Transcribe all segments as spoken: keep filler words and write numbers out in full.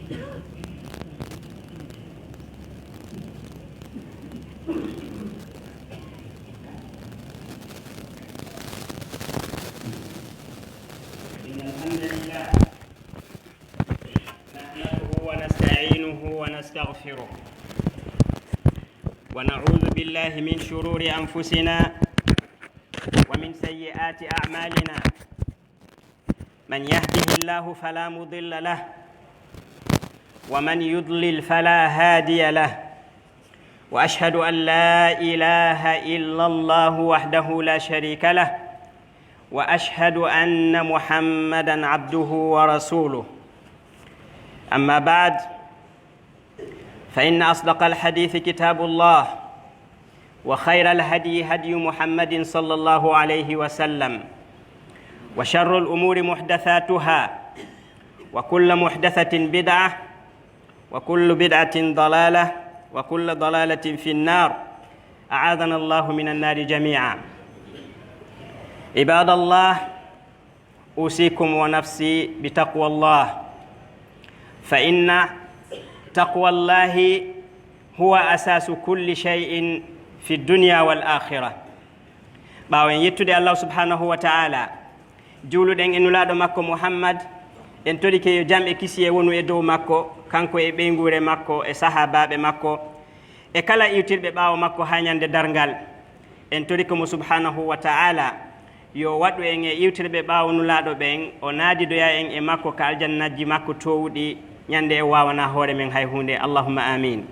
إن الحمد لله نحمده ونستعينه ونستغفره، ونعوذ بالله من شرور أنفسنا ومن سيئات أعمالنا. من يهده الله فلا مضل له، ومن يضلل فلا هادي له، وأشهد أن لا إله إلا الله وحده لا شريك له، وأشهد أن محمدا عبده ورسوله. أما بعد، فإن أصدق الحديث كتاب الله، وخير الهدي هدي محمد صلى الله عليه وسلم، وشر الأمور محدثاتها، وكل محدثة بدعة، وكل بدعة ضلالة، وكل ضلالة في النار. أعاذنا الله من النار جميعا. عباد الله، أوصيكم ونفسي بتقوى الله، فإن تقوى الله هو أساس كل شيء في الدنيا والآخرة. Ɓaawo en yettude Allah subhanahu wa ta'ala, juuluɗen e Nulaaɗo makko Muhammad, en torike yo jam e kisiyee wonu e dow makko, kanko e ɓeynguure makko e sahaabaaɓe makko, e kala iwtirɓe ɓaawo makko haa ñande darngal. En torike mo subhanahu wa ta'ala yo waɗu en e iwtirɓe ɓaawo Nulaaɗo ɓen, o naadidoya en e makko ka aljannaaji makko toowuɗi, ñande en waawanaa hoore men hay huunde. Allahumma amin.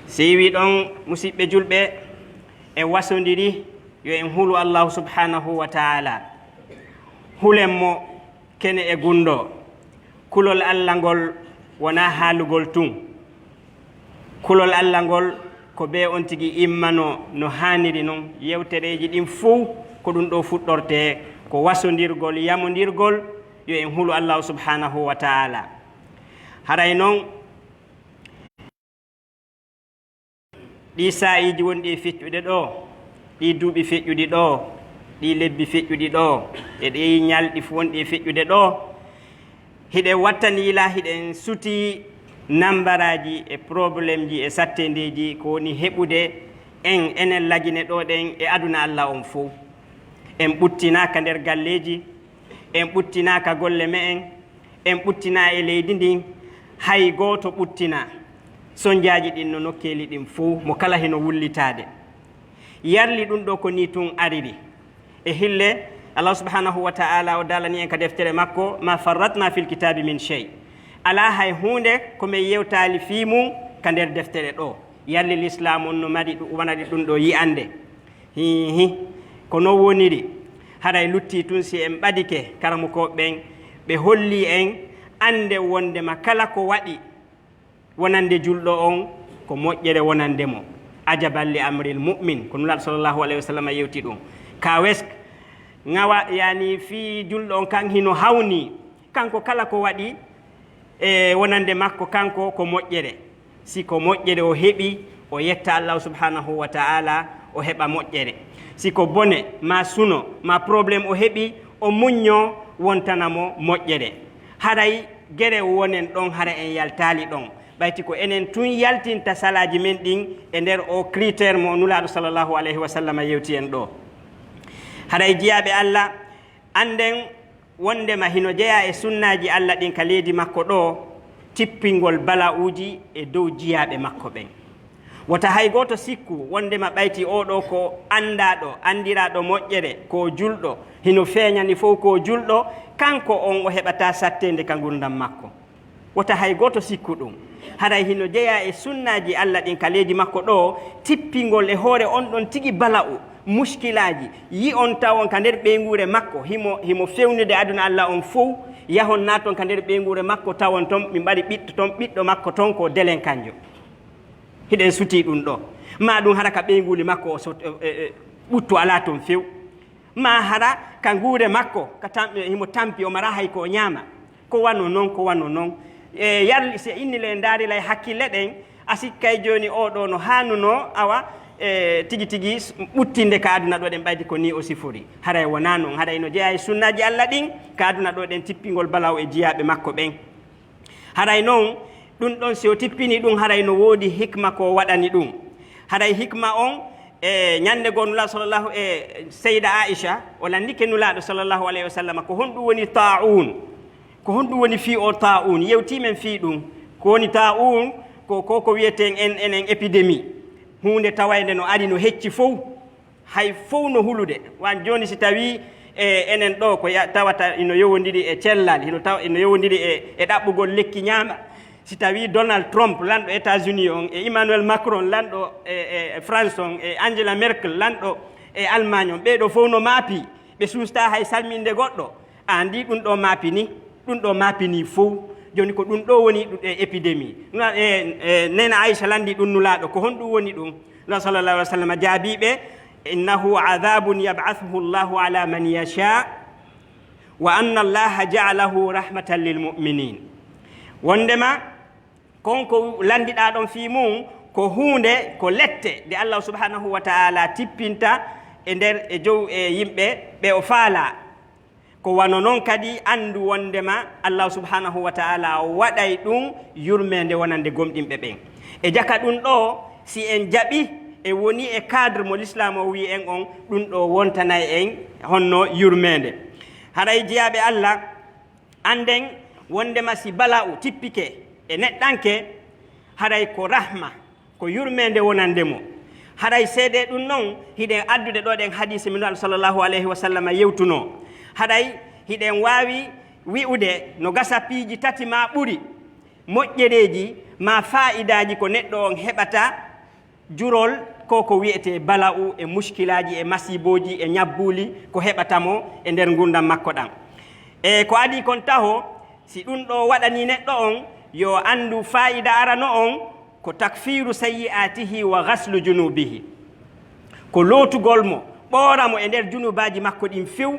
Si wi ɗon, musiɓɓe julɓe, en wasondiri yo en hulu Allahu subhanahu wa ta'ala. Hulen mo kene e gunndoo. Kulol Alla ngol wonaa haalugol tun. Kulol Alla ngol ko bee on tigi immanoo no haaniri non. Yewtereeji ɗin fow ko ɗun ɗoo fuɗɗortee, ko wasondirgol, yamondirgol, yo en hulu Allahu subhanahu wa ta'ala. Haray non, ɗii saa'iiji wonɗi e feƴƴude ɗoo, ɗii duuɓi feƴƴuɗi ɗoo, ɗii lebbi feƴƴuɗi ɗoo, e ɗii ñalɗi fu wonɗi e feƴƴude ɗoo, hiɗen wattani yila, hiɗen sutii nambaraaji e probleemji e satteendeeji ko woni heɓude en, enen Lagine ɗoo ɗen e aduna Alla on fow. En ɓuttinaa ka nder galleeji, en ɓuttinaa ka golle me'en, en ɓuttinaa e leydi ndin, hay gooto ɓuttinaa. Sonjaaji ɗin no nokkeeli ɗin fow, mo kala hino wullitaade. Yarli ɗun ɗoo ko nii tun ariri. E hille, Allah subhanahu wa ta'ala o daalani en ka deftere makko, "Ma farratna fil kitaabi min shay." Alaa hay huunde ko men yewtaali fii mun ka nder deftere ɗoo. Yarli Lislaam on no mari ɗu-, wonani ɗun ɗoo yi'ande. Hiihi, ko non woniri. Haray luttii tun si en ɓadike karamokooɓe ɓen, ɓe hollii en annde wonndema kala ko waɗi wonande julɗo on, ko moƴƴere wonande mo. Ajaban li amril mu'min, ko Nulaaɗo sallallahu alayhi wa sallam yewti ɗun. Ka wesk, ŋawa, yani, fii julɗo on kan hino hawnii, kanko kala ko waɗi, e wonande makko kanko ko moƴƴere. Si ko moƴƴere o heɓi, o yetta Allahu subhanahu wa ta'ala, o heɓa moƴƴere. Si ko bone, maa suno, maa problème o heɓi, o muññoo, wontana mo moƴƴere. Haray gere wonen ɗon, hara en yaltaali ɗon. Ɓayti ko enen tun yaltinta salaaji men ɗin e nder o critère mo Nulaaɗo sallallahu alayhi wa sallam yewti en ɗoo. Haray jiyaaɓe Alla, annden wonndema hino jeyaa e sunnaaji Alla ɗin ka leydi makko ɗoo, tippingol bala'uuji e dow jiyaaɓe makko ɓen. Wota hay gooto sikku wonndema ɓayti oo ɗoo ko anndaaɗo, anndiraaɗo moƴƴere, ko julɗo, hino feeñani fow ko julɗo, kanko on o heɓataa satteende ka ngurndan makko. Wota hay gooto sikku ɗun. Haray hino jeyaa e sunnaaji Alla ɗin ka leydi makko ɗoo, tippingol e hoore on ɗon tigi bala'u, muskilaaji, yi'on tawon ka nder ɓeynguure makko, himo, himo fewnude aduna Alla on fow, yahon naaton ka nder ɓeynguure makko tawon ton, mi mari ɓiɗɗo ton, ɓiɗɗo makko ton ko delenkanjo. Hiɗen sutii ɗun ɗoo. Maa ɗun hara ka ɓeynguuli makko o sot-, e, e, e, ɓuttu alaa ton few. Maa hara ka nguure makko, ka tam-, himo tampi, o maraa hay ko o ñaama. Ko wano non, ko wano non. E, yar-, si inni le ndaarilay hakkille ɗen, a sikkay jooni oo ɗoo no haanunoo, awa, e, tigi tigi s-, ɓuttinde ka aduna ɗoo ɗen ɓaydi ko nii o sifori. Haray wonaa non, haray no jeyaa e sunnaaji Alla ɗin, ka aduna ɗoo ɗen tippingol bala'u e jiyaaɓe makko ɓen. Haray non, ɗum ɗon, si o tippini ɗum, haray no woodi hikma ko waɗani ɗum. Haray hikma on, e ñande goo Nulaaɗo sallallahu, e Seyda Aisha, o lanndike Nulaaɗo sallallahu alayhi wa sallam, ko honɗum woni taa'uun? Ko honɗum woni fii o taa'uun? Yewtii men fii ɗum. Ko woni taa'uun? Ko, ko, ko wiyeten en, enen épidémie. Huunde tawaynde no ari no hecci fow. Hay fow no hulude. Wan jooni si tawii, e, enen ɗoo ko ya-, tawata ino yowondiri e cellal, hino taw-, ino yowondiri e, e ɗaɓɓugol lekki ñaama. Si tawii Donald Trump, lanɗo États-Unis on, e Emmanuel Macron, lanɗo e, e, e France on, e Angela Merkel, lanɗo e Allemagne on, ɓee ɗoo fow no maapii, ɓe suustaa hay salminde goɗɗo. Anndi ɗum ɗoo maapini, ɗum ɗoo maapini fow. Jooni ko ɗum ɗoo woni ɗum e épidémie. Nula-, e, e, Neena Aisha lanndi ɗum Nulaaɗo, ko honɗum woni ɗum? Nulaaɗo sallallahu alaihi wa sallam jaabii ɓe, "Innahu adhabun yab'athuhu Allahu ala man yasha, wa anna Allaha ja'alahu rahmatan lil mu'minin." Wondema, kon ko lanndiɗaa ɗon fii mum, ko huunde, ko lette nde Allah subhanahu wa ta'ala tippinta e nder e jow e yimɓe ɓe o faalaa. Ko wano non kadi anndu wondema Allah subhanahu wa ta'ala waɗay ɗum yurmeende wonande gomɗinɓe ɓen. E jaka ɗum ɗoo, si en jaɓi, e woni e cadre mo l'islam o wi'i en on, ɗum ɗoo wontanay en honno yurmeende. Haray jiyaaɓe Allah, annden wondema si bala'u tippike e neɗɗanke, haray ko rahma, ko yurmeende wonande mo. Haray seedee ɗum non, hiɗen addude ɗoo ɗen hadiise min Nulaaɗo sallallahu alayhi wa sallam yewtunoo. Haray hiɗen waawi wi'ude no gasa piiji tati maa ɓuri, moƴƴereeji maa faa'idaaji ko neɗɗo on heɓata jurol ko ko wi'etee bala'u e muskilaaji e masiibooji e ñabbuuli ko heɓata mo e nder ngurndan makko ɗan. E ko adii kon taho, si ɗum ɗoo waɗanii neɗɗo on, yo anndu faa'ida arano on, ko takfiru sayyi'atihi wa ghaslu junubihi. Ko lootugol mo, ɓoora mo e nder junubaaji makko ɗin few,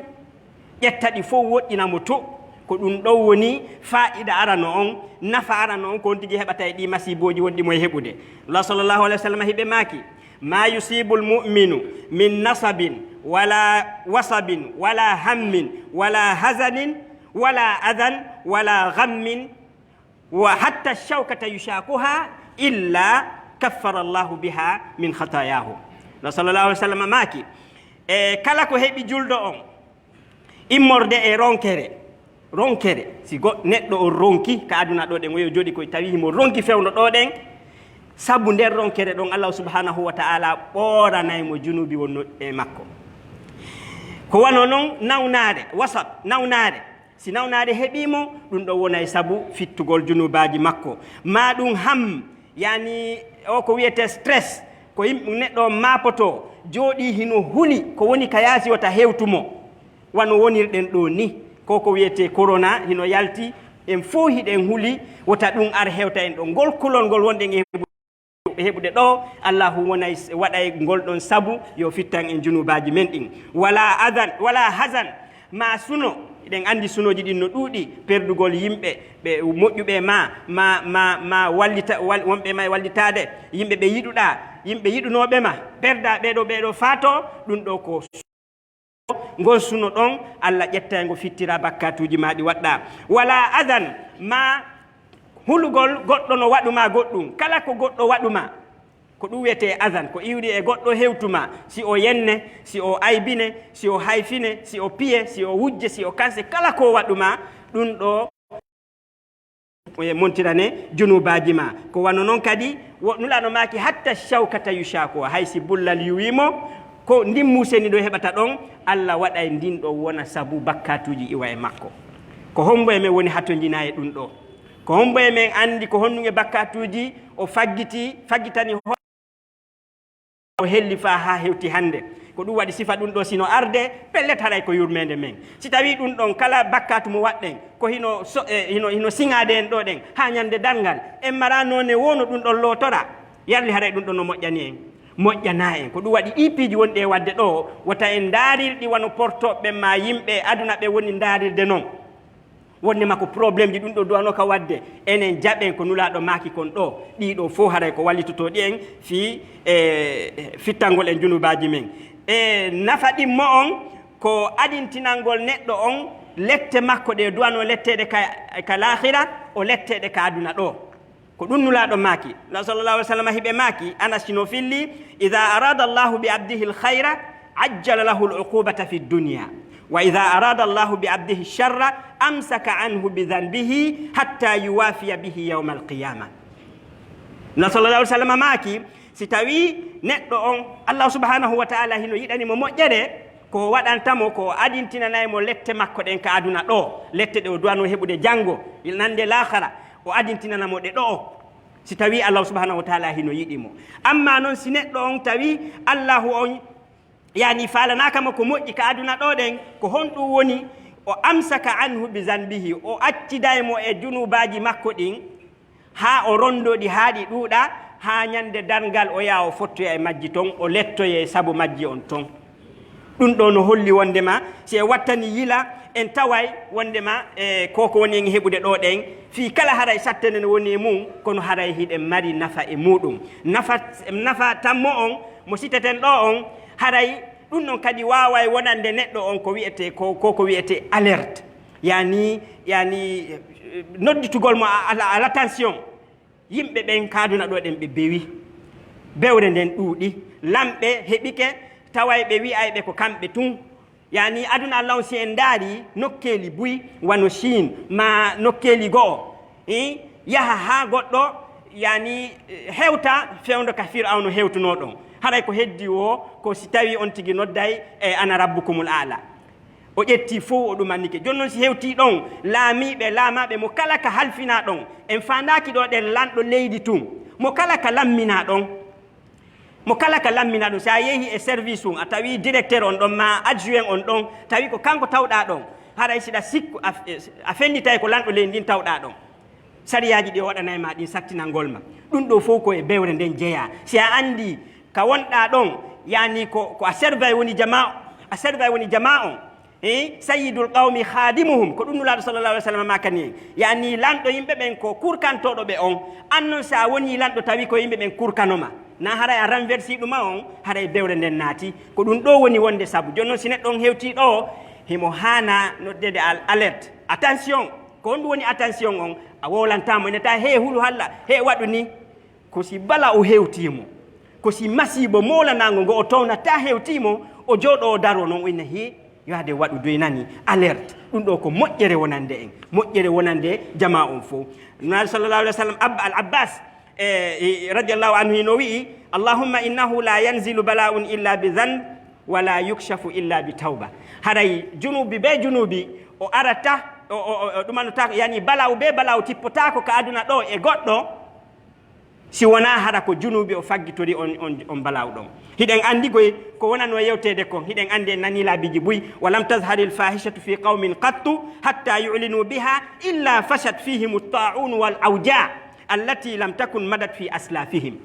ƴetta ɗi fow woɗɗina mo to. Ko ɗum ɗon woni faa'ida arano on, nafa arano on, ko on tigi heɓata e ɗii masiibooji wonɗi mo e heɓude. Allah sallallahu alaihi wa sallam hiɓe maaki, "Ma yusibul mu'minu min nasabin, wala wasabin, wala hammin, wala hazanin, wala adhan, wala ghammin, wa hatta shawkata yushakuha, illa kaffara Allahu biha min khatayahu." Rasul sallallahu alaihi wa sallam maaki, e kala ko heɓi julɗo on, immorde e ronkere, ronkere, si go-, neɗɗo on ronki ka aduna ɗoo ɗen, o yo jooɗi ko tawi himo ronki fewndo ɗoo ɗen, sabu nder ronkere ɗon, Allah subhanahu wa ta'ala ɓooranay mo junubi wonno e makko. Ko wano non nawnaare, wasab, nawnaare. Si nawnaare heɓii mo, ɗum ɗon wonay sabu fittugol junubaaji makko. Maa ɗum ham, yani, o ko wiyetee stress, ko yimɓe, neɗɗo on maapoto, jooɗii hino huli, ko woni ka yaasi wota hewtu mo. Wano wonirɗen ɗoo ni, ko ko wiyetee corona, hino yalti, en fow hiɗen huli, wota ɗum ar hewta en ɗoo. Ngol kulol ngol wonɗen e heɓude ɗoo, Allahu wonay, waɗay ngol ɗon sabu yo fittan en junubaaji men ɗin. Wala adan, wala hazan, ma suno. Eɗen anndi sunooji ɗin no ɗuuɗi, perdugol yimɓe, ɓe moƴƴuɓe ma, ma, ma, ma wallita, wal-, wonɓe ma e wallitaade, yimɓe ɓe yiɗuɗaa, yimɓe yiɗunooɓe ma, perdaa ɓee ɗoo, ɓee ɗoo faato, ɗum ɗoo ko ngol suno ɗon, Allah ƴettay ngo, fittira bakkatuuji maa ɗi waɗɗaa. Wala adan, ma hulugol goɗɗo no waɗu ma goɗɗum. Kala ko goɗɗo waɗu ma, ko ɗum wiyetee adan, ko iwri e goɗɗo hewtu ma, si o yenne, si o aybine, si o hayfine, si o piye, si o wujje, si o kanse, kala ko waɗu ma, ɗum ɗoo e montirane junubaaji ma. Ko wano non kadi, wo-, Nulaaɗo maaki, "Hatta shawkata yushaku," hay si bullal yuwi mo, ko ndin museni ɗo heɓata ɗon, Allah waɗay ndin ɗo wona sabu bakkatuuji iwa e makko. Ko hombo e men woni hatonjina e ɗum ɗo? Ko hombo e men andi ko honɗum e bakkatuuji o faggiti, faggitani ho-, o helli faa haa hewti hannde? Ko ɗum waɗi sifa ɗum ɗo sino arde, pellet haray ko yurmeende men. Si tawii ɗum ɗon kala bakkatu mo waɗɗen, ko hino so-, e, hino, hino siŋaade en ɗo ɗen, haa ñande darngal, en mara noone woo no ɗum ɗon lootora, yarli haray ɗum ɗon no moƴƴani en? Moƴƴanaa en. Ko ɗum waɗi ɗii piiji wonɗi e waɗde ɗo, wota en ndaarir ɗi wano portoɓe maa yimɓe aduna ɓe woni ndaarirde non. Wonde ma ko problème ji ɗum ɗo duwano ka waɗde, enen jaɓen ko Nulaaɗo maaki kon ɗo. Ɗii ɗo fof haray ko wallitotooɗi en fii, e, fittangol en junubaaji men. E nafa ɗimmo on ko adintinangol neɗɗo on lette makko ɗe duwano letteɗe ka, ka lahira, o letteɗe ka aduna ɗo. Ko ɗum Nulaaɗo maaki. La sallallahu alaihi wasallam hiɓe maaki, Anas no filli, "Idha arada Allahu bi abdihi al-khayra, ajjala lahu al-uqubata fi dunya. Wa idha arada Allahu bi abdihi sharra, amsaka anhu bi dhanbihi hatta yuwafiya bihi yawm al-qiyamah." La sallallahu alaihi wasallam maaki, si tawi neɗɗo on, Allah subhanahu wa ta'ala hino yiɗani mo moƴƴere, ko waɗanta mo, ko adintinanay mo lette makko ɗen ka aduna ɗo, lette ɗe o duwano heɓude janngo, nande lahara, o adintinana mo ɗe ɗo, si tawi Allah subhanahu wa ta'ala hino yiɗi mo. Amma non si neɗɗo on tawi Allahu on, yani, faalanaaka mo ko moƴƴi ka aduna ɗo ɗen, ko honɗum woni? O amsaka anhu bi zanbihi, o acciday mo e junuubaaji makko ɗin, haa o ronndoo ɗi, haa ɗi ɗuuɗa, haa ñande darngal o yaha o fottoya e majji ton, o lettoyee sabu majji on ton. Ɗum ɗo no holli wonndema si en wattani yila, en taway wonndema, e, ko ko woni en heɓude ɗo ɗen, fii kala haray sattene no woni e mum, kono haray hiɗen mari nafa e muɗum. Nafa, nafa tammo on mo siteten ɗo on, haray ɗum ɗon kadi waaway wonande neɗɗo on ko wi'ete, ko, ko, ko wi'ete alerte. Yani, yani, eh, nodditugol mo à, à, à l'attention. Yimɓe ɓen ka aduna ɗo ɗen ɓe bewi. Bewre nden ɗuuɗi. Lamɓe heɓike, taway ɓe wi'ay ɓe ko kamɓe tun. Yani aduna Allah on, si en ndaari nokkeeli buy, wano Chine, ma nokkeeli go'o, eh, yaha haa goɗɗo, yani, eh, hewta fewndo ka Fir'awno hewtuno ɗon. Haray ko heddi o, ko si tawi on tigi nodday, eh, "Ana rabbukumul a'la." O ƴetti fow, o ɗumannike. Jooni non, si hewtii ɗon, laamiiɓe, laamaaɓe, mo kala ka halfinaa ɗon. En faandaaki ɗo ɗen lanɗo leydi tun. Mo kala ka lamminaa ɗon. Mo kala ka lamminaa ɗon. Si a yehi e service tun, a tawi directeur on ɗon, ma adjoint on ɗon, tawi ko kanko tawɗaa ɗon. Haray siɗa sikku, a, a fellitay ko lanɗo leydi ndin tawɗaa ɗon. Sariyaaji ɗi o waɗanay ma ɗin sattinangol ma. Ɗum ɗo fow ko e bewre nden jeyaa. Si a anndi ka wonɗaa ɗon, yani ko, ko a servay woni jamaa, a servay woni jamaa on. Eh, sayyidul qawmi khadimuhum, ko ɗum Nulaaɗo sallallahu alaihi wasallam maakani en. Yani lanɗo yimɓe ɓen ko kurkantooɗo ɓe on. An non si a woni lanɗo tawi ko yimɓe ɓen kurkano ma. Na haray a renversi ɗuma on, haray bewre nden naati. Ko ɗum ɗo woni wonde sabu. Jooni non si neɗɗo on hewtii ɗo, himo haana noddede al-, alerte. Attention! Ko honɗum woni attention on? A wowlantaa mo, inata, "He hulu halla, he waɗu ni." Ko si bala o hewtii mo, ko si masiibo moolanaango ngo o townataa hewtii mo, o jooɗo o daroo non, o inna, "He, yo hade waɗu doy nani, alerte." Ɗum ɗo ko moƴƴere wonande en, moƴƴere wonande jamaa on fow. Nulaaɗo sallallahu alaihi wasallam, Ab-, Al Abbas, e, e, radiyallahu anhu hino wi'i, "Allahumma innahu la yanzilu bala'un illa bi dhanb, wa la yukshafu illa bi tawba." Haray junubi be junubi o arata, o, o, o, o ɗumanota, yani bala'u be bala'u tippotaako ka aduna ɗo e goɗɗo, si wonaa hara ko junubi o faggitori on, on, on bala'u ɗon. Hiɗen anndi goy ko wonano yewteede kon, hiɗen anndi en nani laabiiji buy, "Wa lam tazharil fahishatu fi qawmin qattu hatta yu'linu biha illa fashat fihim at-ta'un wal awja allati lam takun madat fi aslafihim."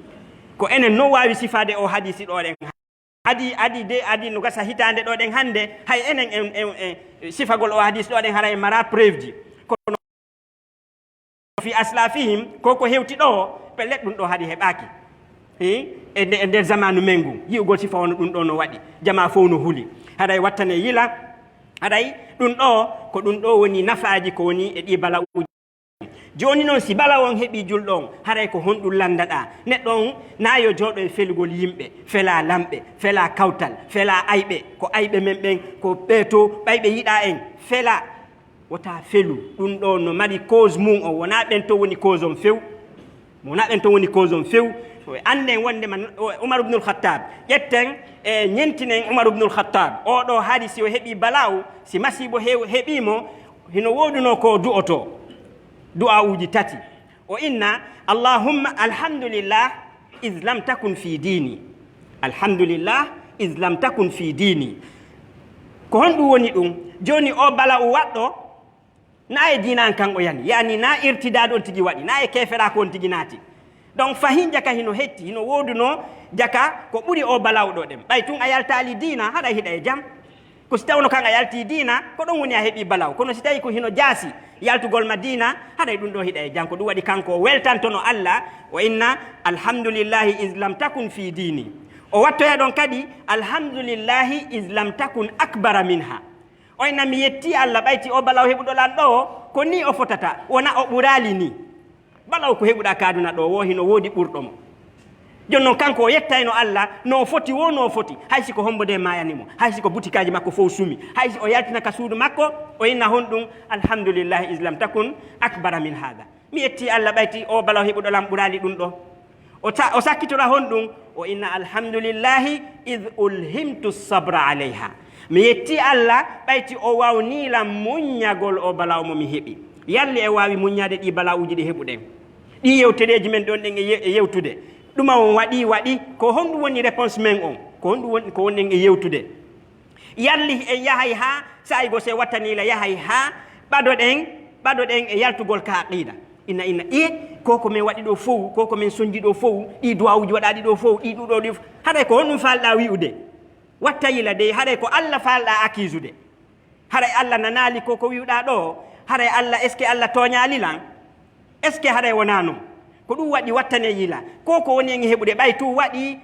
Ko enen non waawi sifaade o hadisi ɗo ɗen. Adi, adi de, adi no gasa hitaande ɗo ɗen hannde, hay enen en, en, en sifagol o hadis ɗo ɗen, hara en mara preuve ji. Kono fi aslafihim, ko ko hewti ɗo, pellet ɗum ɗo haɗi heɓaaki. Hi? E nde-, e nder zamanu men ngun, yi'ugol sifa wano ɗum ɗo no waɗi. Jamaa fow no huli. Haray wattane yila, haray ɗum ɗo, ko ɗum ɗo woni nafaaji ko woni e ɗi bala'uuji. Jooni non, si bala on heɓi julɗo on, haray ko honɗum lanndaɗaa? Neɗɗo on na yo jooɗo e felugol yimɓe, fela lamɓe, fela kawtal, fela ayɓe, ko ayɓe men ɓen, ko ɓe to, ɓay ɓe yiɗaa en, fela. Wota felu, ɗum ɗo no mari cause mum on, wona ɓen to woni cause on few. Wona ɓen to woni cause on few. Annden wonde man, Umar ibnul Khattab, ƴetten e ñentinen Umar ibnul Khattab. Oo ɗo haali si o heɓi bala'u, si masiibo hew-, heɓi mo, hino woodunoo ko du'oto. Du'aa'uuji tati. O inna, "Allahumma alhamdulillah, iz lam takun fi dini. Alhamdulillah, iz lam takun fi dini." Ko honɗum woni ɗum? Jooni o bala'u waɗɗo, na e diina an kan o yani. Yani na irtidaad on tigi waɗi, na e keeferaaku on tigi naati. Donc fahin jaka hino hetti, hino woodunoo jaka ko ɓuri o bala'u ɗo ɗen. Ɓay tun a yaltaali diina, haray hiɗa e jam. Ko si tawno kan a yaltii diina, ko ɗon woni a heɓii bala'u. Kono si tawii ko hino jaasi yaltugol ma diina, haray ɗum ɗo hiɗa e jam. Ko ɗum waɗi kanko o weltantono Allah, o inna, "Alhamdulillahi iz lam takun fi dini." O wattoya ɗon kadi, "Alhamdulillahi iz lam takun akbara minha." O inna mi yetti Allah ɓayti o balaw heɓuɗo lan ɗo, ko ni o fotata, wona o ɓuraali ni. Balaw ko heɓuɗa ka aduna ɗo wo hino woodi ɓurɗo mo. Jooni non kanko o yettayno Allah no foti wo no foti, hay si ko hombo de mayani mo, hay si ko butikaaji makko fow sumi, hay si o yaltina ka suudu makko, o inna honɗum, alhamdulillahi is lam takun akbara min hada. Mi yetti Allah ɓayti o balaw heɓuɗo lan ɓuraali ɗum ɗo. O ta-, o sakkitora honɗum, o inna alhamdulillahi id ulhimtu sabra alayha. Mi yetti Allah ɓayti o wawni lan muññagol o balaw mo mi heɓi. Yalli e waawi muññaade ɗi balawuji ɗi heɓuɗen? Ɗi yewtereeji men ɗon ɗen e ye-, e yewtude. Ɗuma on waɗi, waɗi. Ko honɗum woni réponse men on? Ko honɗum woni, ko wonɗen e yewtude? Yalli en yahay haa, saa'i goo se wattani la yahay haa ɓadoɗen, ɓadoɗen e yaltugol ka aqida. Inna, inna, iye, ko ko men waɗi ɗo fow, ko ko men sonji ɗo fow, ɗi duwawuji waɗaɗi ɗo fow, ɗi ɗuɗo ɗi fow. Haray ko honɗum falɗa wi'ude? Watta yila dey, haray ko Allah falɗa accuse-ude. Haray Allah nanaali ko ko wi'uɗa ɗo? Haray Allah, est-ce que Allah tooñaali lan? Est-ce que haray wonaa non? Ko ɗum waɗi wattane yila. Ko ko woni en e heɓude ɓay tun waɗi,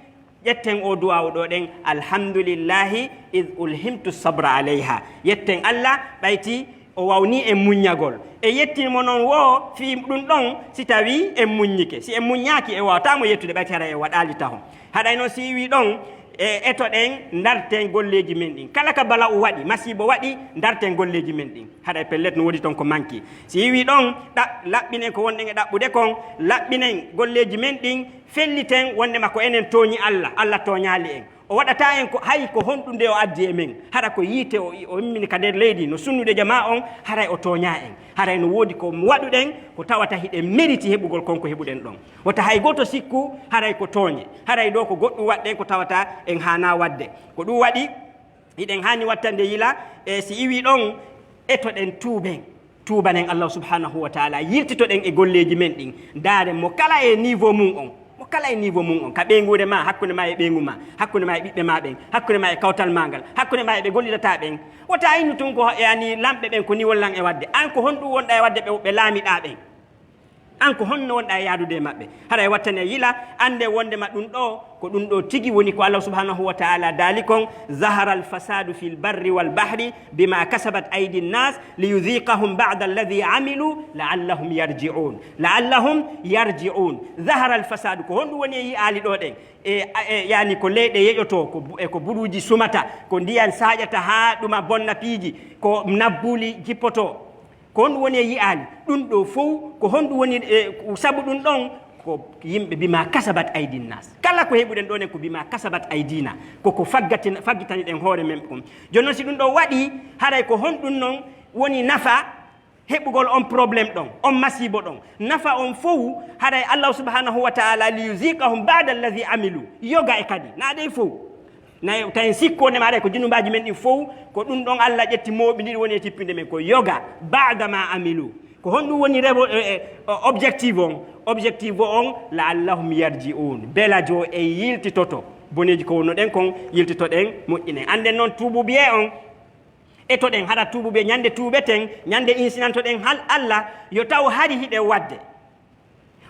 ƴetten o duwaawu ɗo ɗen, alhamdulillahi id ulhimtu sabra alayha. Yetten Allah ɓayti o wawni en muññagol. E yettin mo non wo fii ɗum ɗon, si tawi en muññike. Si en muññaaki, en wawata mo yettude ɓayti haray en waɗaali taho. Haɗay non si wi ɗon, e, etoɗen, darten golleeji men ɗin. Kala ka bala'u waɗi, masiibo waɗi, darten golleeji men ɗin. Haɗay pellet no woodi ton ko manki. Si yiwi ɗon, ɗa-, laɓɓinen ko wonɗen e ɗaɓɓude kon, laɓɓinen golleeji men ɗin, felliten wondema ko enen tooñi Allah, Allah tooñaali en. O waɗata en ko, hay ko honɗum nde o addi e men. Hara ko yiite o, o immini ka nder leydi, no sunnude jamaa on, haray o tooñaa en. Haray no woodi ko waɗuɗen, ko tawata hiɗen meriti heɓugol kon ko heɓuɗen ɗon. Wota hay gooto sikku, haray ko tooñe. Haray ɗo ko goɗɗum waɗɗen ko tawata en haanaa waɗde. Ko ɗum waɗi, hiɗen haani wattande yila, e si iwi ɗon, etoɗen tuuben. Tuubanen Allah subhanahu wa taala, yiltitoɗen e golleeji men ɗin. Ndaaren mo kala e niveau mum on. Mo kala e niveau mum on. Ka ɓeynguure ma, hakkunde ma e ɓeyngu ma, hakkunde ma e ɓiɓɓe ma ɓen, hakkunde ma e kawtal ma ngal, hakkunde ma e ɓe gollidata ɓen. Wota innu tun ko, yani, lamɓe ɓen ko ni won lan e waɗde. An ko honɗum wonɗa e waɗde ɓe, ɓe laamiɗa ɓen? An ko honno wonɗa e yaadude e maɓɓe? Haray wattane yila, annde wondema ɗum ɗo, ko ɗum ɗo tigi woni ko Allah subhanahu wa ta'ala daali kon, "Zahara al-fasadu fil barri wal bahri bima kasabat aydi nnas liyudhiqahum ba'da alladhi amilu la'allahum yarji'un." La'allahum yarji'un. Zahara al-fasadu, ko honɗum woni e yi'aali ɗo ɗen? E, e, yani ko leyɗe yeƴoto, ko bu-, e ko buruuji sumata, ko ndiyan saaƴata haa ɗuma bonna piiji, ko nabbuuli jippoto. Ko honɗum woni e yi'aali? Ɗum ɗo fow, ko honɗum woni, e, sabu ɗum ɗon? Ko yimɓe bima kasabat aydi nnas. Kala ko heɓuɗen ɗon en ko bima kasabat aydina. Ko ko faggatin-, faggitaniɗen hoore men ɗum. Jooni noon si ɗum ɗo waɗi, haray ko honɗum noon woni nafa heɓugol on problème ɗon, on masiibo ɗon? Nafa on fow, haray Allah subhanahu wa ta'ala liyuziqahum ba'da alladhi amilu. Yoga e kadi, na ɗey fow. Nayi, tawi sikku wonde ma haray ko junumbaaji men ɗin fow, ko ɗum ɗon Allah ƴetti mooɓindiri woni e tippinde men, ko yoga, ba'da ma amilu. Ko honɗum woni rewo-, e, e, o-, objectif on? Objectif on, la'allahum yarji'un. Belajo e yiltitoto. Boneeji ko wonnoɗen kon, yiltitoɗen, moƴƴinen. Annden noon tuubuɓe on, etoɗen, hara tuubuɓe, ñande tuubeten, ñande insinantoɗen hal Allah, yo taw hari hiɗen waɗde.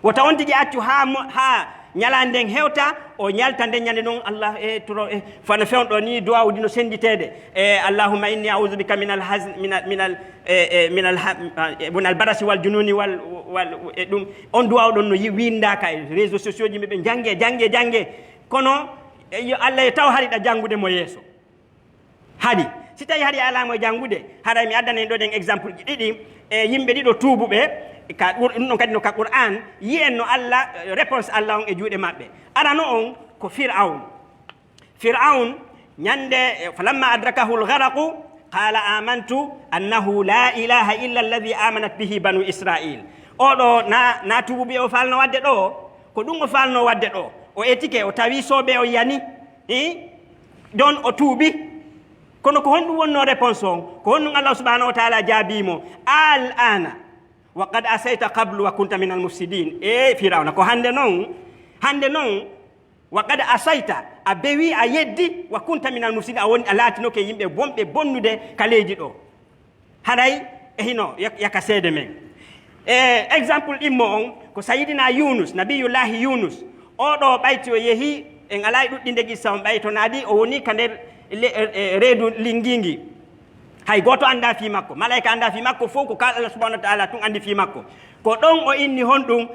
Wota on tigi accu haa mo-, haa ñalaande nden hewta, o ñalta nden ñande non, Allah, e, toro, e, fano fewndo ni duwawuji no senditeede. E, "Allahumma inni a'udhu bika minal hazn-, minal, minal, e, e, minal ha-, e, wonal barasi wal jununi wal, wal, e, ɗum." On duwaw ɗon no yi-, windaaka e réseaux sociaux ji, ɓe jannge, jannge, jannge. Kono, e, yo Allah e taw hari ɗa janngude mo yeeso. Hari, si tawi hari a alaa mo e janngude, haray mi addana en ɗo ɗen exemple ji ɗiɗi, e yimɓe ɗiɗo tuubuɓe, ka Qur-, ɗum ɗon kadi no ka Qur'an, yi'en no Allah, réponse Allah on e juuɗe maɓɓe. Arano on ko Fir'aun. Fir'aun, ñande, e, "Falamma adrakahu al-gharaqu, qala amantu annahu la ilaha illa alladhi amanat bihi banu Israil." Oɗo na, na tuubuɓe o falno wadde ɗo, ko ɗum o falno wadde ɗo. O etike, o tawi soɓe o yani. Hi? Ɗon o tuubi. Kono ko honɗum wonno réponse on? Ko honɗum Allah subhanahu wa ta'ala jaabi mo? "Al-ana wa qad asayta qablu wa kunta minal mufsidin." E Firawna, ko hande non, hande non, "Wa qad asayta," a bewi, a yeddi, "wa kunta minal mufsidin," a woni, a laatinoke yimɓe bonɓe bonnude ka leydi ɗo. Haray e hino yak-, yaka seede men. E exemple ɗimmo on ko Sayidina Yunus, Nabiyullahi Yunus. Oɗo ɓayti o yehi, en alaa e ɗuɗɗinde qissa on, ɓay to naadi o woni ka nder le-, e, e reedu lingingi. Hay gooto anndaa fii makko. Malaa'ika anndaa fii makko, fof ko kala Allah subhanahu wa ta'ala tun anndi fii makko. Ko ɗon o inni honɗun?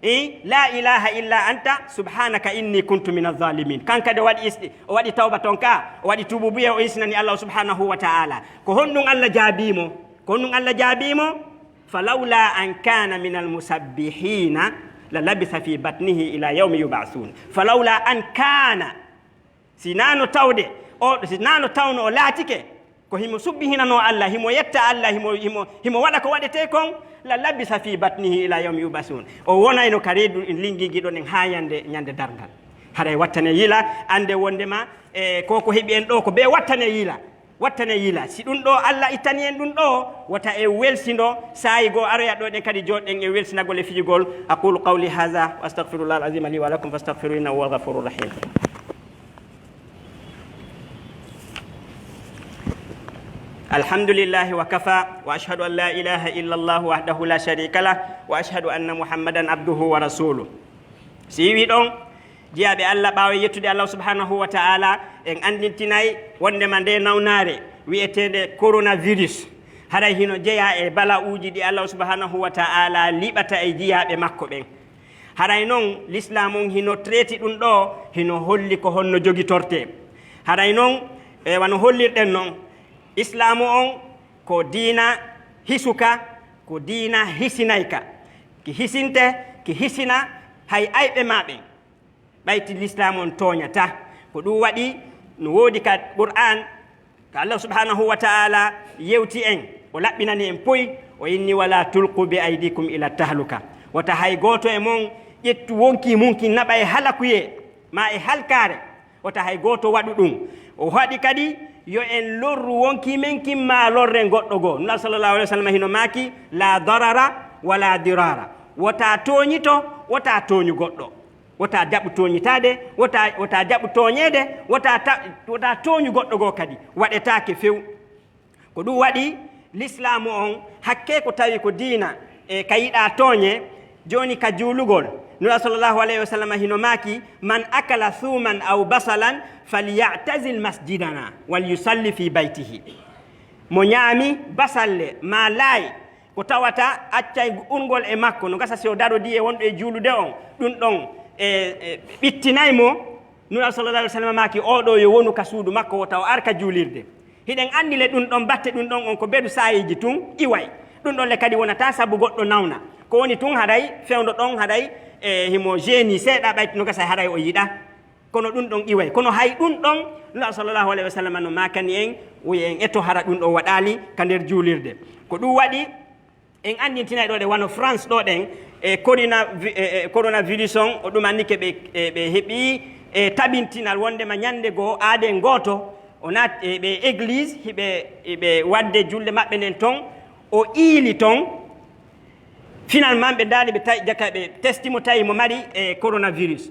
Eh, "La ilaha illa anta subhanaka inni kuntu min alzalimin." Kan kadi o waɗi isti-, o waɗi tawba ton ka, o waɗi tuubuubuyee, o hisnani Allah subhanahu wa ta'ala. Ko honɗun Allah jaabii mo? Ko honɗun Allah jaabii mo? "Falawla an kana min almusabbihina la labisa fi batnihi ila yawmi yub'athun." Falawla an kana, si naa no tawde, o, si naa no tawno o laatike, ko himo subbihinanoo Allah, himo yetta Allah, himo, himo, himo waɗa ko waɗetee kon, la labisa fi batnihi ila yawmi yub'athun. O wonayno ka reedu linngii ɗon haa ñande, ñande darngal. Haray wattane yila, annde wonndema, e, ko ko heɓi en ɗoo, ko bee wattane yila. Wattane yila. Si ɗun ɗoo Allah ittani en ɗun ɗoo, wota en welsindo, saa'i goo aroya ɗoo ɗen kadi jooɗɗen e welsinagol e fijugol. أقول قولي هذا وأستغفر الله العظيم لي ولكم فاستغفروه إنه هو الغفور الرحيم. الحمد لله وكفى، وأشهد أن لا إله إلا الله وحده لا شريك له، وأشهد أن محمدا عبده ورسوله. Si wi'i ɗon, jiyaaɓe Allah, ɓaawo yettude Allah subhanahu wa ta'ala, en anndintinay wonndema nde nawnaare wi'eteende coronavirus, haray hino jeyaa e bala'uuji ɗi Allah subhanahu wa ta'ala liɓata e jiyaaɓe makko ɓen. Haray non, Lislaamu on hino traiti ɗun ɗoo, hino holli ko honno jogitortee. Haray non, e wano hollirɗen non, Islaamu on ko diina hisuka, ko diina hisinayka. Ki hisinte, ki hisina hay ayɓe maa ɓen. Ɓayti Lislaamu on tooñataa. Ko ɗun waɗi no woodi ka Qur'aan, ka Allah subhanahu wa ta'ala yewti en, o laɓɓinani en poy, o inni: "Wala tulqu bi aydikum ila tahluka." Wota hay gooto e mon ƴettu wonkii mun kin naɓa e halakuyee, maa e halkaare. Wota hay gooto waɗu ɗun. O haɗi kadi yo en lorru wonkii men kin maa lorren goɗɗo goo. Nulaaɗo sallallahu alaihi wasallam hino maaki: "La darara wala dirara." Wota tooñito, wota tooñu goɗɗo. Wota jaɓu tooñitaade, wota, wota jaɓu tooñeede, wota ta-, wota tooñu goɗɗo goo kadi. Waɗetaake few. Ko ɗun waɗi Lislaamu on, hakkee ko tawi ko diina, e, ka yiɗaa tooñe, jooni ka juulugol. Nulaaɗo sallallahu alaihi wasallam hino maaki: "Man akala thuman aw basalan falyatazil masjidana wal yusalli fi baytihi." Mo ñaami basalle maa laay, ko tawata accay urngol e makko, no gasa si o darodii e wonɗo e juulude on, ɗun ɗon, e, e, ɓittinay mo. Nulaaɗo sallallahu alaihi wasallam maaki: "Oo ɗoo yo wonu ka suudu makko, wota o ar ka juulirde." Hiɗen anndi le ɗun ɗon, batte ɗun ɗon on ko beru saa'iiji tun iway. Ɗun ɗon le kadi wonataa sabu goɗɗo nawna. Ko woni tun haray fewndo ɗon haray, e, himo jeeni seeɗa, ɓayti no gasa haray o yiɗa. Kono ɗun ɗon iway. Kono hay ɗun ɗon, Nulaaɗo sallallahu alaihi wasallam no maakani en, wi'i en eto hara ɗun ɗon waɗaali ka nder juulirde. Ko ɗun waɗi, en anndintinay ɗoo ɗe wano France ɗoo ɗen, e corona-, e, e, coronavirus on, o ɗumannike ɓe, e, ɓe heɓi, e, tabintinal wonndema ñannde goo aaden gooto, o naat-, e, ɓe église, hiɓe, hiɓe waɗde julde maɓɓe nden ton, o iili ton. Finalement, ɓe ndaali, ɓe tawi, jaka ɓe testi mo, tawi mo mari, e, coronavirus.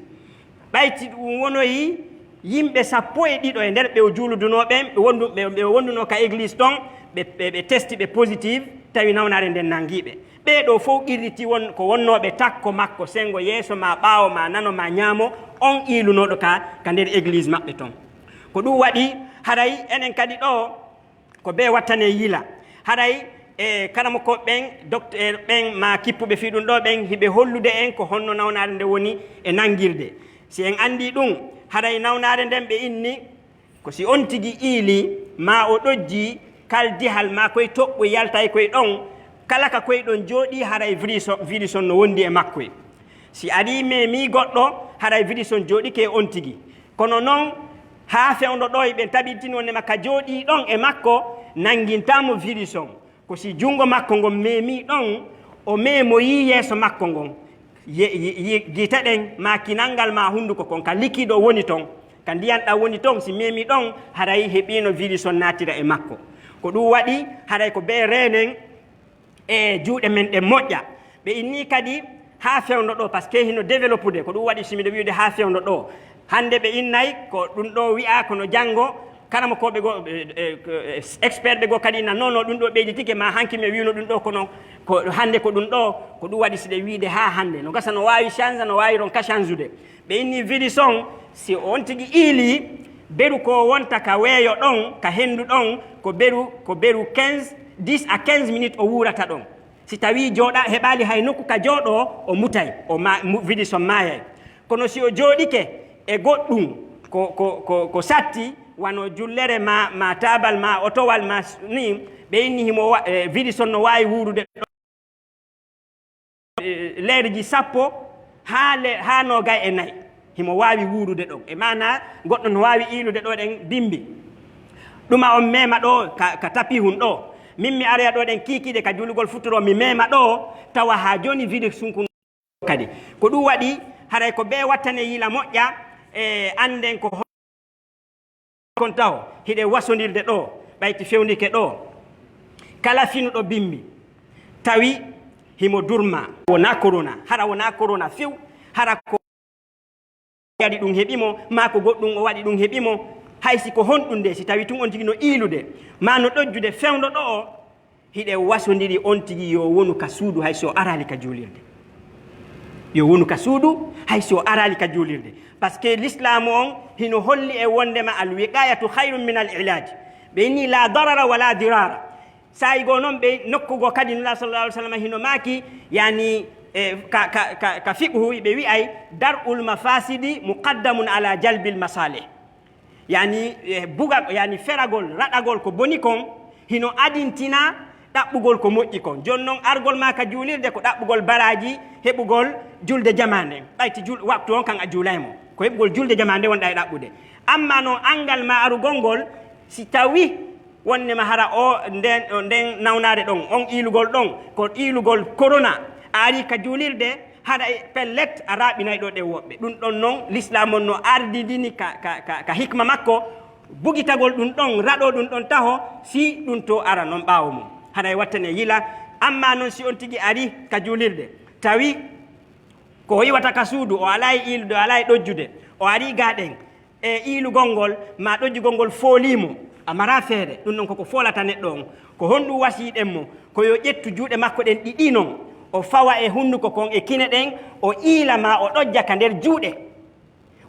Ɓayti ɗun wonoyi yimɓe sappo e ɗiɗo e nder ɓe o juuludunoo ɓen, ɓe wondu-, ɓe, ɓe o wondunoo ka église ton, ɓe, ɓe, ɓe testi ɓe positive, tawi nawnaare nden nangii ɓe. Ɓee ɗoo fow qirritii won ko wonnooɓe takko makko, senngo yeeso maa ɓaawo maa nano maa ñaamo, on iilunooɗo ka, ka nder église maɓɓe ton. Ko ɗun waɗi, haray enen kadi ɗoo, ko bee wattane yila. Haray, e, karamokooɓe ɓen, docteur ɓen, maa kippuɓe fii ɗun ɗoo ɓen, hiɓe hollude en ko honno nawnaare nden woni e nangirde. Si en anndii ɗun, haray nawnaare nden ɓe inni ko si on tigi iilii, maa o ɗojjii kaldihal, maa koy toɓɓoy yaltay koy ɗon, kala ka koy ɗon jooɗii, haray virus o-, virus on no wondi e makkoy. Si arii memii goɗɗo, haray virus on jooɗike e on tigi. Kono non, haa fewndo ɗoo, hiɓe tabintini wonndema ka jooɗii ɗon e makko, nangintaa mo virus on. Ko si junngo makko ngon memii ɗon, o memoyii yeeso makko ngon, ye-, ye-, ye-, gite ɗen, maa kinal ngal, maa hunnduko kon, ka liquide o woni ton, ka ndiyan ɗan woni ton, si memii ɗon, haray heɓiino virus on naatira e makko. Ko ɗun waɗi, haray ko bee reenen e juuɗe men ɗen moƴƴa. Ɓe innii kadi haa fewndo ɗoo, parce que hino développude, ko ɗun waɗi si miɗo wi'ude haa fewndo ɗoo. Hannde ɓe innay ko ɗun ɗoo wi'aa, kono janngo karamokooɓe goo, e, e, e, expert ɓe goo kadi na, non, non, ɗun ɗoo ɓeyditike, maa hanki mi wi'uno ɗun ɗoo, kono ko hannde ko ɗun ɗoo, ko ɗun waɗi si ɗe wi'ude haa hannde. No gasa no waawi change, no waawi ronka change-ude. Ɓe inni virus on, si on tigi iilii, Beru ko wonta ka weeyo ɗon, ka henndu ɗon, ko beru, ko beru quinze, dix à quinze minutes o wuurata ɗon. Si tawii jooɗa, heɓaali hay nokku ka jooɗoo, o mutay, o ma-, mu-, virus on maayay. Kono si o jooɗike e goɗɗum, ko, ko, ko, ko satti, wano jullere ma, ma taabal ma, otowal ma, s-, ni, ɓe inni himo wa-, eh, virus on no waawi wuurude ɗon. Eh, leeriji sappo haa le-, haa noogay e nayi. Himo waawi wuurude ɗon. E maana goɗɗo no waawi iilude ɗo ɗen bimbi. Ɗuma on meema ɗo ka, ka tapihun ɗo. Min mi aroya ɗo ɗen kiikiiɗe ka juulugol futuro mi meema ɗo, tawa haa jooni virus sunkun kadi. Ko ɗum waɗi haray ko bee wattane yila moƴƴa, e annden ko kon taho, hiɗen wasondirde ɗo, ɓayti fewndike ɗo. Kala finuɗo bimbi, tawi himo durma. Wonaa korona, hara wonaa korona few, hara ko waɗi ɗum heɓi mo, maa ko goɗɗum o waɗi ɗum heɓi mo, hay si ko honɗum nde, si tawi tun on tigi no iilude, maa no ɗojjude fewndo ɗo o, hiɗen wasondiri on tigi yo wonu ka suudu hay si o araali ka juulirde. Yo wonu ka suudu hay si o araali ka juulirde. Parce que l'islam on hino holli e wondema al wiqayatu khayrun min al ilaj. Ɓe inni la darara wa la dirara. Saa'i goo non ɓe nokku goo kadi Nulaaɗo sallallahu alaihi wasallam hino maaki, yani, eh, ka, ka, ka, ka fiqhu ɓe wi'ay dar'ul mafasidi muqaddamun ala jalbil masalih. Yani, eh, buga, yani feragol, raɗagol ko boni kon, hino adintina ɗaɓɓugol ko moƴƴi kon. Jooni non, argol maa ka juulirde ko ɗaɓɓugol baraaji heɓugol julde jamaa nden. Ɓayti jul-, waktu on kan a juulay mo. Ko heɓugol julde jamaa nde wonɗa e ɗaɓɓude. Amma non, angal ma arugol ngol, si tawi wonnema hara o nden, o nden nawnaare ɗon, on iilugol ɗon, ko iilugol korona, a ari ka juulirde, haɗa e pellet, a raaɓinay ɗo ɗen woɓɓe. Ɗum ɗon non, l'islam on no ardidini ka, ka, ka, ka hikma makko, bugitagol ɗum ɗon, raɗo ɗum ɗon taho, si ɗum to ara non ɓaawo mum. Haɗa e wattane yila, amma non si on tigi ari ka juulirde, tawi ko o iwata ka suudu, o alaa e iilude, o alaa e ɗojjude, o ari ga ɗen, e iilugol ngol, ma ɗojjugol ngol foolii mo, a maraa feere, ɗum ɗon koko foolata neɗɗo on. Ko honɗum wasiyiɗen mo? Ko yo ƴettu juuɗe makko ɗen ɗiɗi non, o fawa e hunnuko kon e kine ɗen, o iila ma o ɗojja ka nder juuɗe.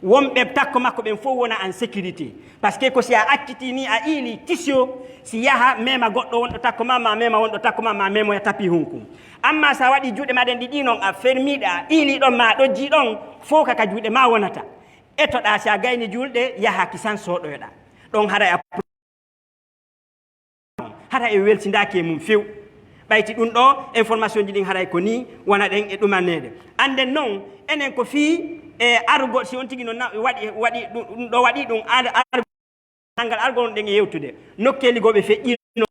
Wonɓe takko makko ɓen fof wona en sécurité. Parce que ko si a accitii ni a iili tisio, si yaha mema goɗɗo wonɗo takko ma, ma mema wonɗo takko ma, ma memoya tapi hunku. Amma sa waɗi juuɗe ma ɗen ɗiɗi non a fermiɗe, a iili ɗon ma a ɗojji ɗon, fof ka ka juuɗe ma wonata. Etoɗa si a gayni julɗe, yaha kisan soɗoyoɗa. Ɗon haray a, haray e weltindaaki e mum few. Ɓayti ɗum ɗo, information ji ɗin haray ko ni wona ɗen e ɗumaneede. Annden non, enen ko fii e arugol, si on tigi no na-, waɗi, waɗi ɗum, ɗum ɗo waɗi ɗum ar-, ar-, Nanngal argol ɗen e yewtude nokkeeli goo ɓe feƴƴino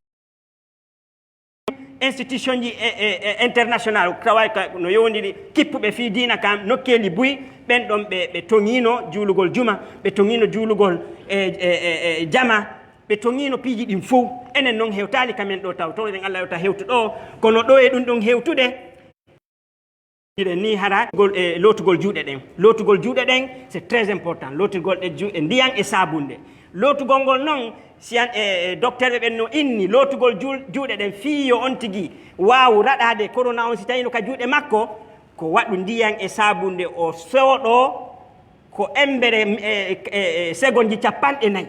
institution ji e, e, e international, tawa ka no yowndiri kippuɓe fii diina kan, nokkeeli buy, ɓen ɗon ɓe, ɓe toŋiino juulugol juma, ɓe toŋiino juulugol e, e, e, e jama, ɓe toŋiino piiji ɗin fow. Enen non hewtaali ka men ɗo taw, tawɗen Allah yewta hewtu ɗo, kono ɗo e ɗum ɗon hewtude, Hiɗen ni hara gol, e, lootugol juuɗe ɗen. Lootugol juuɗe ɗen, c'est très important. Lootugol ɗe juuɗe ndiyan e saabunde. Lootugol ngol non, siyan, e, e, docteur ɓe ɓen no inni, lootugol juul-, juuɗe ɗen fii yo on tigi waawu raɗaade corona on si tawii no ka juuɗe makko, ko waɗu ndiyan e saabunde o sooɗoo ko embere, e, e, e, segonji cappanɗe nayi.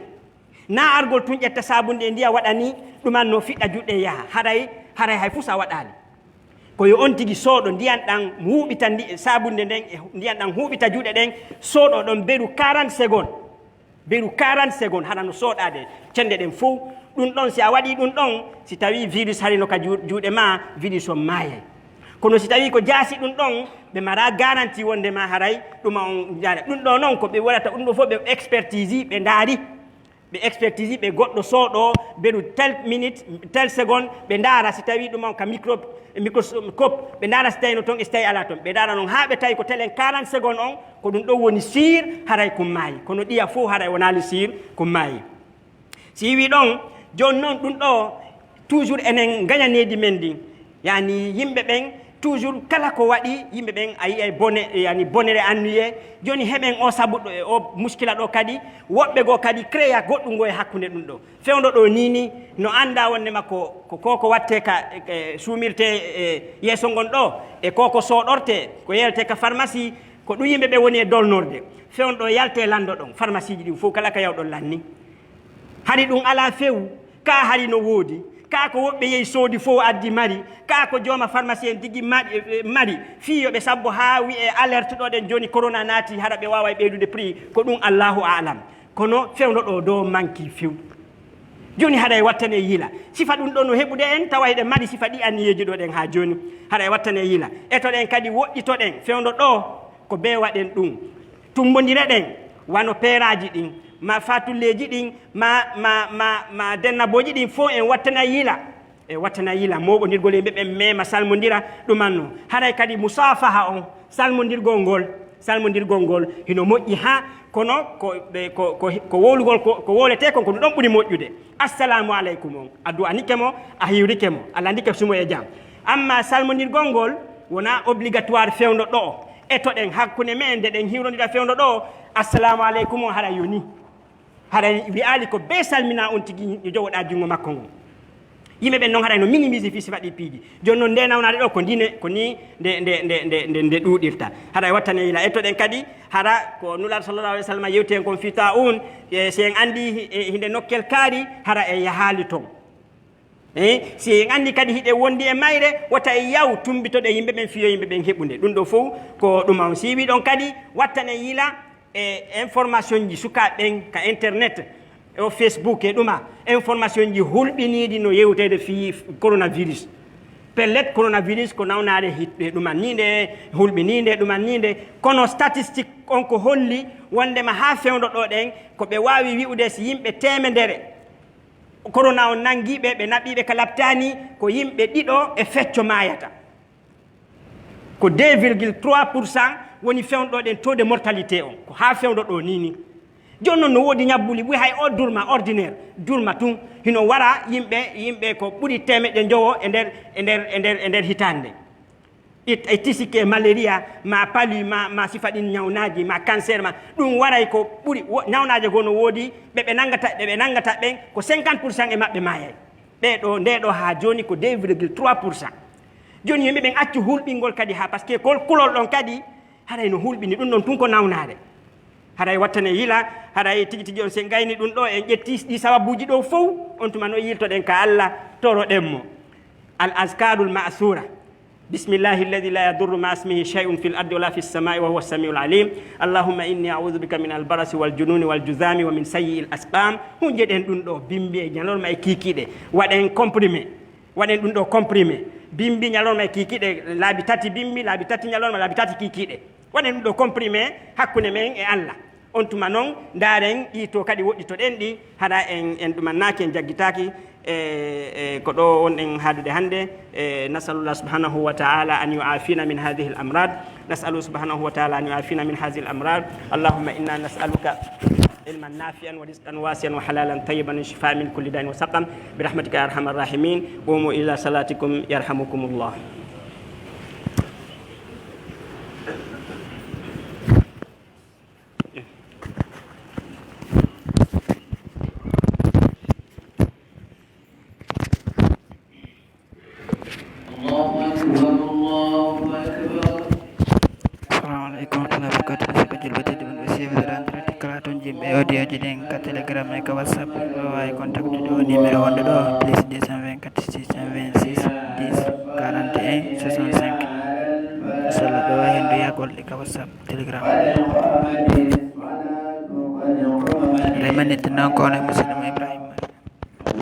Na argol tun ƴetta saabunde e ndiyam waɗa ni, ɗuman no fiɗɗa juuɗe yaha. Haray, haray hay fus a waɗaali. Ko yo on tigi sooɗo ndiyan ɗan huuɓita ndi-, saabunde nden e hu-, ndiyan ɗan huuɓita juuɗe ɗen, sooɗo ɗon beru quarante secondes. Beru quarante secondes, haɗa no sooɗaade cende ɗen fow. Ɗum ɗon, si a waɗii ɗum ɗon, si tawii virus hari no ka juu-, juuɗe ma, virus on maayay. Kono si tawii ko jaasi ɗum ɗon, ɓe maraa garanti wonde ma haray ɗuma on jaare. Ɗum ɗo non ko ɓe waɗata, ɗum ɗo fof ɓe expertise, ɓe ndaari. Ɓe expertise, ɓe goɗɗo sooɗo, beru tel minute, tel seconde, ɓe ndaara si tawii ɗum on ka micro-, microscope, ɓe ndaara si tawii no ton e si tawii alaa ton. Ɓe ndaara non haa ɓe tawi ko telen quarante secondes on, ko ɗum ɗon woni sûr, haray ko maayi. Kono ɗiya fof haray wonaali sûr, ko maayi. Si wii ɗon, jooni non ɗum ɗo, toujours enen ngañaneedi men ndin. Yani yimɓe ɓen, toujours kala ko waɗi, yimɓe ɓen a yi'ay bone, yani bonere annuye. Jooni heɓen o sabu ɗo, e o muskila ɗo kadi, woɓɓe goo kadi créa goɗɗum goo e hakkunde ɗum ɗo. Fewndo ɗo ni ni, no annda wonde ma ko, ko, ko, ko watte ka, e, suumirte, e, yeeso ngon ɗo, e ko, ko soɗorte, ko yelte ka pharmacie, Ko ɗum yimɓe ɓe woni e dolnorde. Fewndo ɗo yalte lanndo ɗon, pharmacie ji ɗin fof kala ka yawɗon lanni. Hari ɗum alaa few, ka hari no woodi. Ka ko woɓɓe yehi soodi fof addi mari. Ka ko jooma pharmacie en tigi mari, eh, mari. Fii yo ɓe sabbo haa wi'e alerte ɗo ɗen jooni corona naati, hara ɓe waaway ɓeydude prix. Ko ɗum Allahu a'lam. Kono fewndo ɗo do manki few. Jooni haɗa e wattane yila. Sifa ɗum ɗo no heɓude en, tawa hiɗen mari sifa ɗi anniyeeji ɗo ɗen haa jooni. Haɗa e wattane yila. Etoɗen kadi woɗɗitoɗen. Fewndo ɗo ko bee waɗen ɗum. Tumbondire ɗen, wano peeraaji ɗin, ma fatulleeji ɗin, ma, ma, ma, ma dennabooji ɗin, fof en wattana yila. E wattana yila, mooɓondirgol yimɓe ɓen, meema, salmondira, ɗumanno. Haray kadi musaafaha on, salmondirgol ngol, salmondirgol ngol, hino moƴƴi haa, kono ko, ɓe, ko, ko, ko wowlugol, ko, ko wowletee kon, ko ɗum ɗon ɓuri moƴƴude. Assalamu aleykum on, a du'anike mo, a hiwrike mo, a landike sumo e jam. Amma salmondirgol ngol wonaa obligatoire fewndo ɗo. Etoɗen hakkunde men, nde ɗen hiwrondira fewndo ɗo, assalamu aleykum on haray yoni. Haray wi'aali ko bee salmina on tigi yo jogoɗaa junngo makko ngon. Yimɓe ɓen non haray no minimise fii sifa ɗi piiji. Jooni non nde nawnaade ɗo ko ndine, ko ni nde, nde, nde, nde, nde, nde ɗuuɗirta. Haray wattane yila. Etoɗen kadi, hara ko Nulaaɗo sallallahu alaihi wasallam yewti en kon fii ta'un, e, si en anndi hi-, e, hinde nokkel kaari, hara en yahaali ton. Eh, si en anndi kadi hiɗen wondi e mayre, wota en yaw tumbitoɗen yimɓe ɓen, fiyo yimɓe ɓen heɓude. Ɗum ɗo fow ko ɗum on. Si wiɗon kadi, wattanen yila e information ji sukaaɓe ɓen ka internet, e o Facebook e ɗuma, information ji hulɓiniiɗi no yewteede fii coronavirus. Pellet, coronavirus ko nawnaare hit-, e ɗuman nii nde, hulɓinii nde, ɗuman nii nde. Kono statistique on ko holli wondema haa fewndo ɗo ɗen, ko ɓe waawi wi'ude si yimɓe teemedere corona on nanngi ɓe, ɓe naɓi ɓe ka laptaani, ko yimɓe ɗiɗo e fecco maayata. Ko deux virgule trois pour cent woni fewndo ɗen taux de mortalité on, ko haa fewndo ɗo nii nii. Jooni non no woodi ñabbuli, ɓuri hay o durma ordinaire, durma tun, hino wara yimɓe, yimɓe ko ɓuri teemeɗɗe njowo e nder, e nder, e nder, e nder hitaande. It-, e tisike, malaria, ma palu, ma, ma sifa ɗin ñawnaaji, ma cancer, ma ɗum waray ko ɓuri, wo-, ñawnaaje goo no woodi, ɓe, ɓe nanngata, ɓe, ɓe nanngata ɓen, ko cinquante pour cent e maɓɓe maayay. Ɓee ɗoo, ndee ɗoo haa jooni ko deux virgule trois pour cent. Jooni yimɓe ɓen accu hulɓingol kadi haa, parce que kol kulol ɗon kadi, haray no hulɓini, ɗum ɗon tun ko nawnaare. Haray wattane yila, haray tigi tigi on, si en gayni ɗum ɗoo, en ƴetti ɗi sababuuji ɗoo fow, on tuma no yiltoɗen ka Alla, toroɗen mo. Al azkarul ma'sura. بسم الله الذي لا يضر مع اسمه شيء في الأرض ولا في السماء وهو السميع العليم. اللهم إني أعوذ بك من البرص والجنون والجذام ومن سيء الأسقام. Hunjeɗen ɗum ɗoo, bimbi e ñalorma e kiikiiɗe. Waɗen comprimé. Waɗen ɗum ɗoo comprimé. Bimbi, ñalorma e kiikiiɗe, laabi tati bimbi, laabi tati ñalorma, laabi tati kiikiiɗe. Waɗen ɗum ɗoo comprimé hakkunde men e Alla. On tuma non, ndaaren ɗii to kadi woɗɗitoɗen ɗi, hara en, en ɗumannaaki, en jaggitaaki, e, e ko ɗoo wonɗen haadude hannde. E, نسأل الله سبحانه وتعالى أن يعافينا من هذه الأمراض. نسأله سبحانه وتعالى أن يعافينا من هذه الأمراض. اللهم إنا نسألك علما نافعا ورزقا واسعا وحلالا طيبا وشفاء من كل داء وسقم برحمتك يا أرحم الراحمين. قوموا إلى صلاتكم يرحمكم الله. الله أكبر، الله أكبر. Assalamu aleykum wa rahmatullahi wa barakatuh. Musidɓe julɓe tedduɓe, ɓe suivre en direct kala toon jimɓe audio ji ɗin ka Telegram e ka WhatsApp. Ɓe waawi contact de o numéro wonɗo ɗo, plus deux cent vingt-quatre, six cent vingt-six, dix, quarante et un, soixante-cinq. Inchallah, ɓe waawi heen duyaagol e ka WhatsApp, Telegram. Remanit noon ko on e musidɗo mo Ibrahima.